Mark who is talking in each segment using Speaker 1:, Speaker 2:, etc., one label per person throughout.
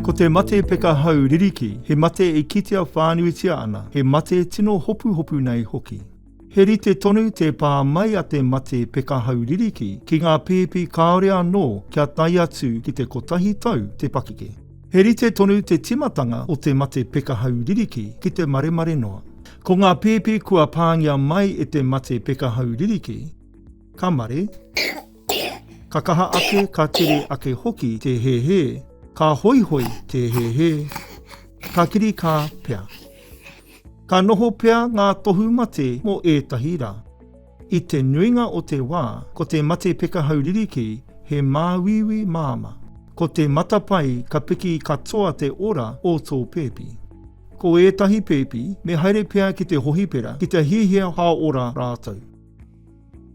Speaker 1: Ko te mate pekahau ririki he mate e kitea whānuitia ana, he mate tino hopuhopu nei hoki. He rite tonu te pā mai a te mate pekahau ririki ki ngā pēpi kāore anō kia tae atu ki te kotahi tau te pakeke. He rite tonu te timatanga o te mate pekahau ririki ki te maremare noa. Ko ngā pēpi kua pāngia mai e te mate pekahau ririki, ka mare, ka kaha ake ka tere ake hoki te hēhē, ka hoihoi te hēhē, ka kirikā pea. Ka noho pea ngā tohu mate mō ētahi rā. I te nuinga o te wā, ko te mate pekahau ririki he māuiui māmā. Ko te matapae ka piki katoa te ora o tō pēpi. Ko ētahi pēpi me haere pea ki te hohipera ki te hiahia hāora rātou.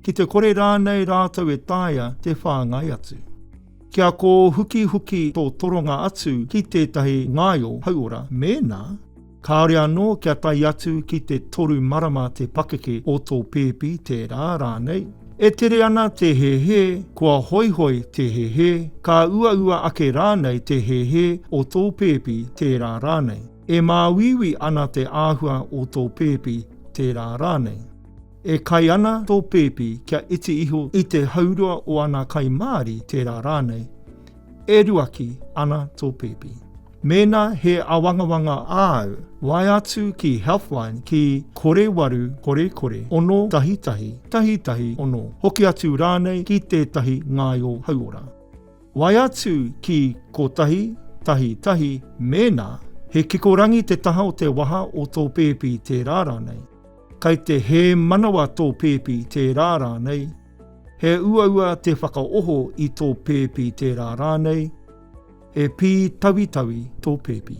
Speaker 1: Ki te kore rānei rātou e taea te whāngai atu. Kia kōhukihuki tō toronga atu ki tētahi ngaio hauora mēnā kāore anō kia tae atu ki te toru marama te pakeke o tō pēpi tērā rānei e tere ana te hēhē, kua hoihoi te hēhē, ka uaua ake rānei te hēhē o tō pēpi tērā rānei e māuiui ana te āhua o tō pēpi tērā rānei. E kai ana tō pēpi kia iti iho i te haurua o ana kai māri tērā rānei, e ruaki ana tō pēpi. Mēnā he awangawanga āu, waea atu ki Healthline ki kore waru kore kore ono tahi tahi tahi tahi ono, hoki atu rānei ki tētahi ngaio hauora. Waea atu ki kotahi tahi tahi mēnā he kikorangi te taha o te waha o tō pēpi tērā rānei. Kei te hēmanawa tō pēpi tērā rānei, he uaua te whakaoho i tō pēpi tērā rānei, he pītawitawi tō pēpi.